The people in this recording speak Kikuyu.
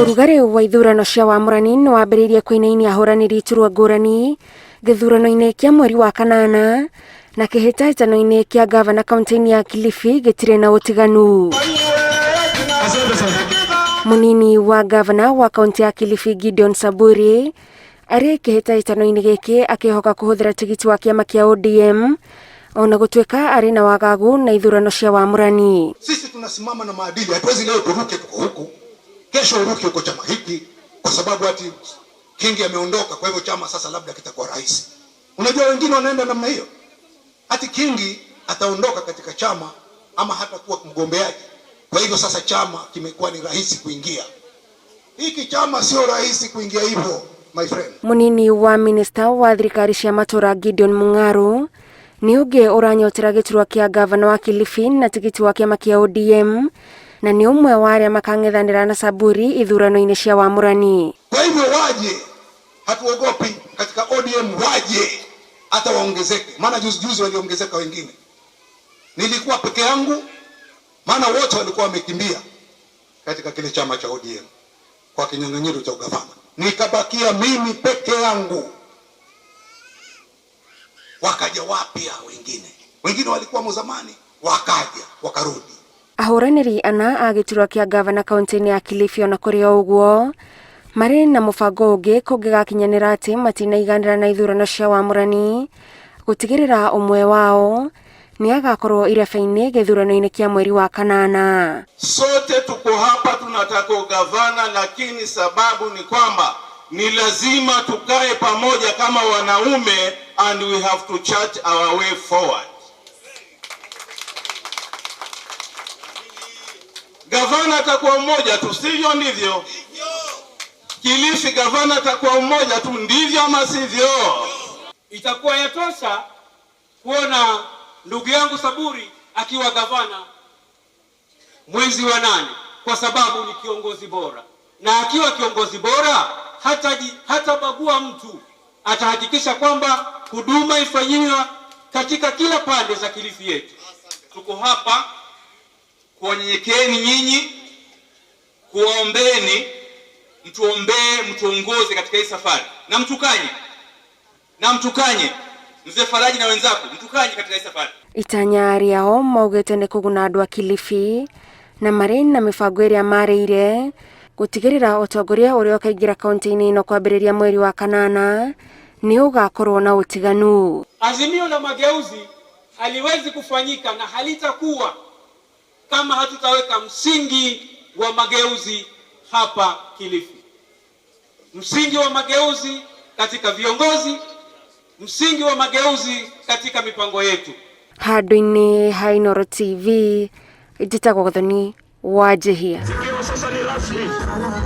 Ũrugarĩ wa ithurano cia wamũrani nĩ wambĩrĩirie kũinainia ahũranĩri iturwa ngũrani gĩthurano-inĩ kĩa mweri wa kanana na kĩhĩtahĩtano-inĩ kĩa ngavana kaunti-inĩ ya Kilifi gĩtirĩ na ũtiganu. Mũnini wa ngavana wa kaunti ya Kilifi Gideon Saburi arĩ kĩhĩtahĩtano-inĩ gĩkĩ akĩhoka kũhũthĩra tigiti wa kĩama kĩa ODM ona gũtuĩka arĩ na wagagu na ithurano cia wamũrani. Sisi tunasimama na maadili, hatuwezi leo turuke tuko huku, kesho uruke uko chama hiki, kwa sababu ati Kingi ameondoka, kwa hivyo chama sasa labda kitakuwa rahisi. Unajua wengine wanaenda namna hiyo, ati Kingi ataondoka katika chama ama hatakuwa mgombeaji, kwa hivyo sasa chama kimekuwa ni rahisi kuingia. Hiki chama sio rahisi kuingia hivyo, my friend. Munini wa minista wa thirikari cia matura Gideon Mung'aro nĩ ũngĩ ũranyotera gĩturwa kĩa gavana wa Kilifi na tigiti wa kĩama kĩa ODM na nĩ ũmwe wa arĩa makang'ethanĩra na Saburi ithurano-inĩ cia wamũrani. Kwa hivyo waje, hatuogopi katika ODM, waje hata waongezeke, maana juzi juzi waliongezeka wengine. Nilikuwa peke yangu, maana wote walikuwa wamekimbia katika kile chama cha ODM kwa kinyang'anyiro cha ugavana, nikabakia mimi peke yangu. Wakaja wapya wengine, wengine walikuwa mzamani, wakaja wakarudi. Ahũranĩri ana a gĩturwa kĩa gavana kaunti-inĩ ya Kilifi ona kũrĩ o ũguo marĩ na mũbango ũngĩ kũngĩgakinyanĩra atĩ matinaiganĩra na ithurano cia wamũrani gũtigĩrĩra ũmwe wao nĩ agakorwo irebe-inĩ gĩthurano-inĩ kĩa mweri wa kanana. Sote tuko hapa tunataka ugavana, lakini sababu ni kwamba ni lazima tukae pamoja kama wanaume and we have to chart our way forward. Gavana atakuwa mmoja tu, sivyo? Ndivyo Kilifi, gavana atakuwa mmoja tu, ndivyo ama sivyo? Itakuwa yatosha kuona ndugu yangu Saburi akiwa gavana mwezi wa 8, kwa sababu ni kiongozi bora, na akiwa kiongozi bora hatabagua mtu, atahakikisha kwamba huduma ifanyiwe katika kila pande za Kilifi yetu. Tuko hapa kuwanyenyekeeni nyinyi, kuwaombeeni, mtuombee, mtuongoze katika hii safari, na mtukanye, na mtukanye Mzee Faraji na wenzako, mtukanye katika hii safari. Itanya rĩao maugĩte nĩ kũguna andũ a Kilifi na marĩ na mĩbango ĩrĩa marĩire gũtigĩrĩra ũtongoria ũrĩa ũkaingĩra kaunti-inĩ ĩno kwambĩrĩria mweri wa kanana nĩ ũgakorwo na ũtiganu. Azimio la Mageuzi haliwezi kufanyika na halitakuwa kama hatutaweka msingi wa mageuzi hapa Kilifi. Msingi wa mageuzi katika viongozi, msingi wa mageuzi katika mipango yetu. Handũ-inĩ ha Inooro TV, njĩtagwo Gathoni wa Njihia. Sasa ni rasmi kwamba